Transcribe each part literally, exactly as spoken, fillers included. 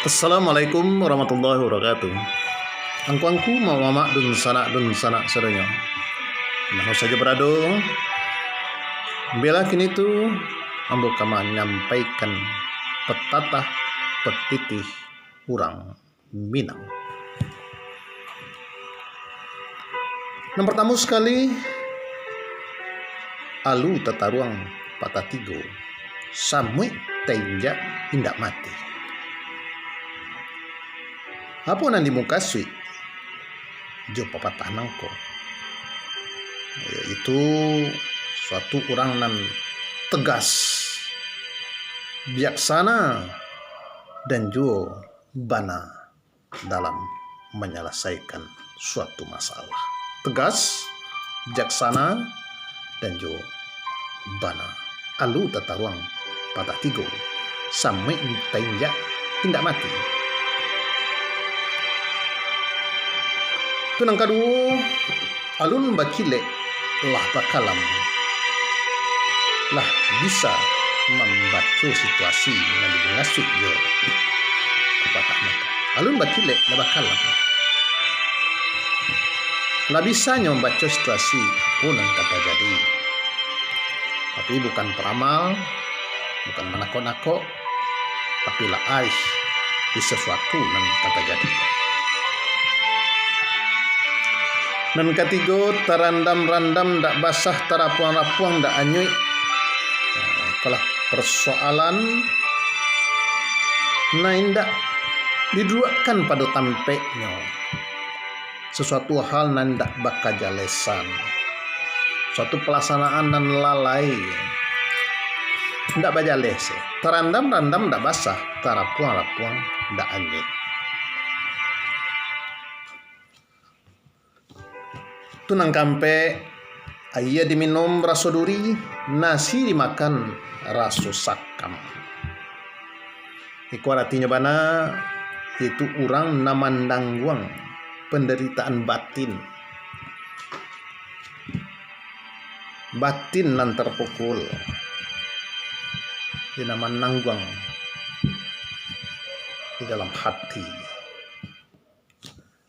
Assalamualaikum warahmatullahi wabarakatuh. Angku-angku, mamak-mamak, dunsanak-dunsanak sadonyo, mano sajo barado, bela kini tu ambo ka manyampaikan petatah petitih urang Minang. Nan partamo sakali, alu tataruang patah tigo, samuik tainjak indak mati. Apo nan dimukasuik jo papatah nangko? Yaitu suatu urang nan tegas, bijaksana, dan juo bana dalam manyalasaikan suatu masalah. Tegas, bijaksana, dan juo bana. Alu tataruang patah tigo, samuik tainjak indak mati. Tu nan kaduo, alun bakilek lah bakalam, lah bisa mambaco situasi nan dimukasuik jo papatah nangko. Alun bakilek lah bakalam, lah bisa nyo mambaco situasi apo nan ka tajadi. Tapi bukan paramal, bukan manakok-nakok, tapi lah arih di sasuatu nan ka tajadi. Nan katigo, tarandam-randam ndak basah, tarapuang-rapuang ndak anyuik. Nah, ikolah persoalan nan indak diduduakkan pado tampeknyo. Sasuatu hal nan indak bakajalesan, suatu palaksanaan nan lalai, indak bajaleh se, tarandam-randam indak basah, tarapuang-rapuang indak anyuik. Tu nan kaampek, aia diminum raso duri, nasi dimakan raso sakam. Iko aratinyo bana, yaitu urang nan manangguang pandaritaan batin. Batin nan tarpukul, di nan manangguang di dalam hati.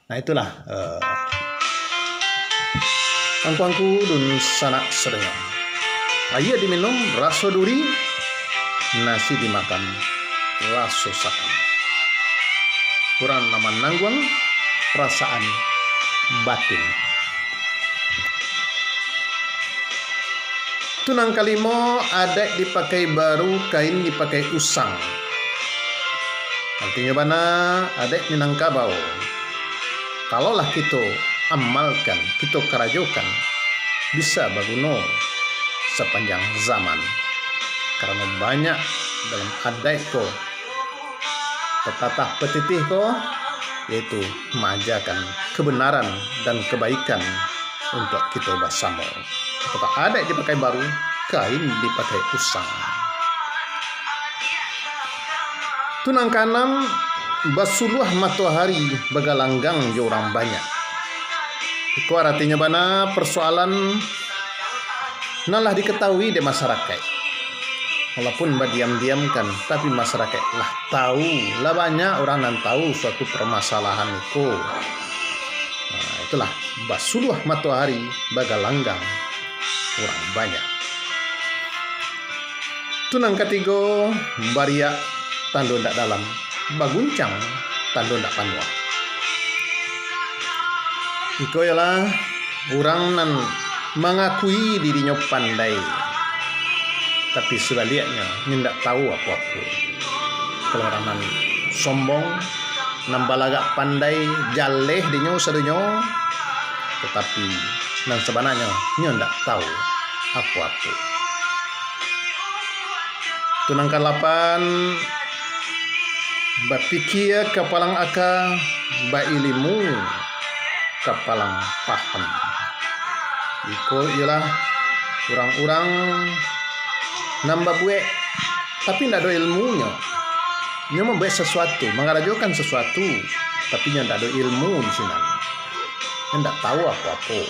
Nah, itulah, eh, angku-angku dunsanak sadonyo. Aia diminum raso duri, nasi dimakan raso sakam. Urang nan manangguang parasaan batin. Tu nan kalimo, adaik dipakai baru, kain dipakai usang. Aratinyo bana, adaik Minangkabau, kalau lah kito amalkan, kito karajokan, bisa baguno sapanjang zaman. Karano banyak dalam adaik ko, patatah patitih ko, yaitu maajakan kabanaran dan kabaikan untuak kito basamo. Apakah adaik dipakai baru, kain dipakai usang. Tu nan kaanam, basuluah matohari bagalanggang jo urang banyak. Iko aratinyo bana parsoalan nan lah dikatahui dek masarakaik. Walaupun badiam-diamkan, tapi masarakaik lah tahu, lah banyak urang nan tahu suatu parmasalahan iko. Nah, itulah, basuluah matohari bagalanggang urang banyak. Tu nan katigo, bariak tando ndak dalam, baguncang tando ndak panuah. Iko ialah urang nan mangakui dirinyo pandai, tapi sabaliaknyo, inyo indak tahu apo-apo. Kalau urang nan sombong, nan balagak pandai, jaleh dinyo sadonyo, tatapi nan sabananyo, inyo indak tahu apo-apo. Tu nan kalapan, bapikia kapalang aka, bailimu kapalang paham. Iko ialah urang-urang nan babuek, tapi indak ado ilmunyo. Inyo mambuek sasuatu, mangarajokan sasuatu, tapi inyo indak ado ilmu di sinan. Inyo indak tahu apo-apo,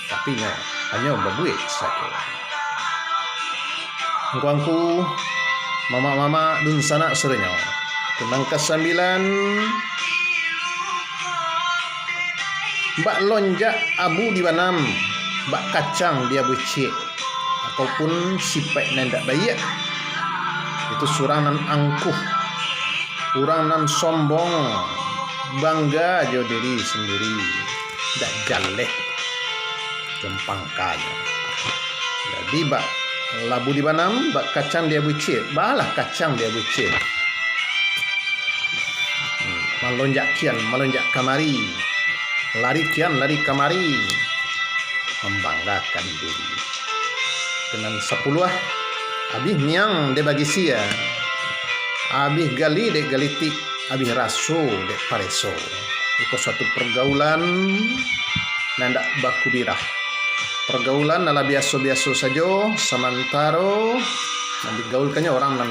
tapi inyo hanyo babuek sajo. Angku-angku, mamak-mamak, dunsanak sadonyo, Nan kasambilan, bak lonjak abu di banam, bak kacang di abu ciek, ataupun sipaik nan indak baiak, itu surang nan angkuh, urang nan sombong, bangga jo diri sandiri, indak jaleh, jo pangkanyo. Jadi, bak labu di banam, bak kacang di abu ciek, balah kacang di abu ciek. Hmm, malonjak kian, malonjak kamari. Lari kian, lari kamari. Mambanggakan diri. Nan sapuluah, abih miang dek bagisia. Abih gali dek galitik, abih raso dek pareso. Iko suatu pergaulan nan indak bakubirah. Pergaulan alah biaso-biaso sajo, samantaro nan digaulkannyo urang nan,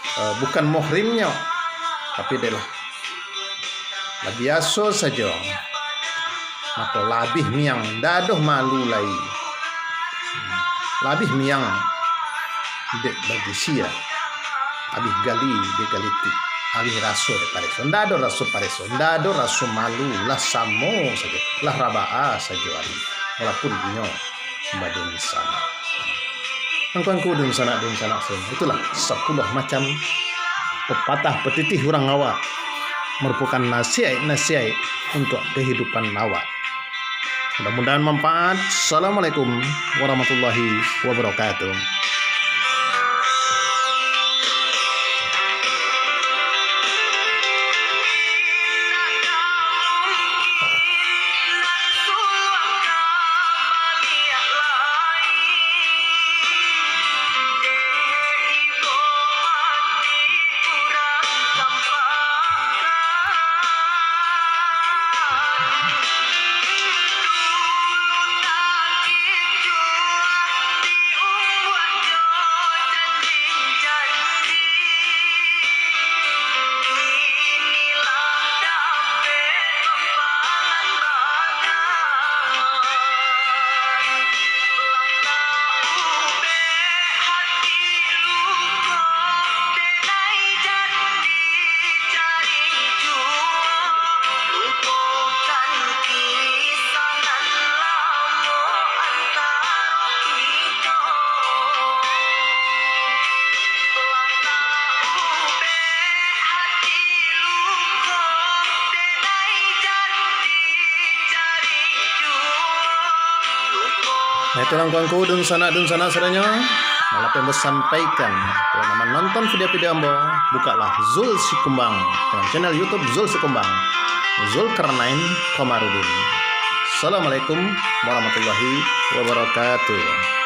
eh, bukan muhrimnyo, tapi dek lah, lah biaso sajo, mako lah abih miang, indak doh malu lai. Lah abih miang dek bagisia, abih gali dek galitik, abih raso dek pareso. Indak ado raso pareso, indak ado raso malu, lah samo sajo, lah rabaa sajo ari, walaupun inyo badunsanak. Angku-angku dunsanak-dunsanak sadonyo, itulah sapuluah macam pepatah petitih urang awak, marupokan nasihaik-nasihaik untuak kahidupan awak. Mudah-mudahan manfaat. Assalamualaikum warahmatullahi wabarakatuh. Nah, itulah angku-angku dunsanak-dunsanak sadonyo. Nan lah ambo sampaikan. Kalau nak manonton video-video ambo, bukalah Zul Sikumbang dalam channel YouTube Zul Sikumbang. Zulkarnain Komarudin. Assalamualaikum warahmatullahi wabarakatuh.